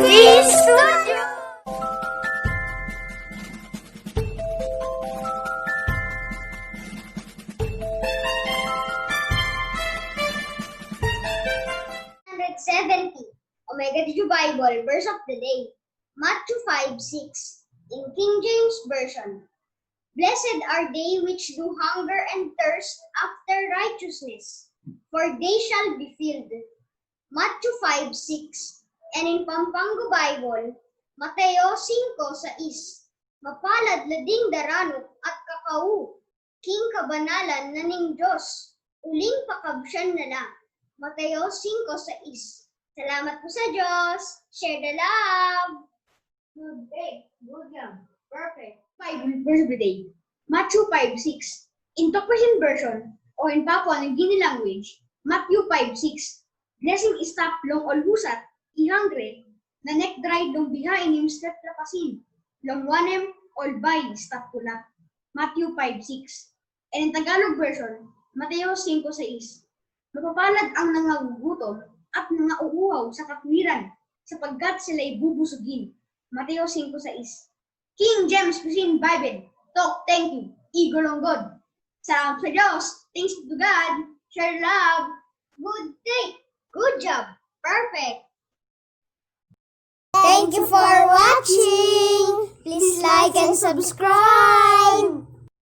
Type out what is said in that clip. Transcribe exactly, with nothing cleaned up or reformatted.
Peace Studio. Hundred seventy. Omega Diju Bible, verse of the day. Matthew five six, in King James Version. Blessed are they which do hunger and thirst after righteousness, for they shall be filled. Matthew five six, and in Pampanga Bible, Mateo singko sais. Mapalad lading daranuk at kakau, king kabanalan na ning Diyos, uling pakabsyan na lang. Mateo singko sais. Salamat po sa Diyos. Share the love. Good day. Good job. Perfect. Bible verse of the day. Matthew five six. In Tok Pisin version, o in Papua New Guinea language, Matthew five six. Blessing i stap long ol husat i hangre, na nek drai long bihainim stretpela pasin, long wanem, ol bai i stap pulap. Matthew five six. And in Tagalog version, Mateo singko sais. Mapapalad ang nangagugutom at nangauuhaw sa katwiran, sapagkat sila i bubusugin. Mateo singko sais. King James Version Bible, tok thank you, i go long God. Salamat sa Diyos, thanks to God, share love. Good day, good job, perfect. Thank you for watching. Please like and subscribe.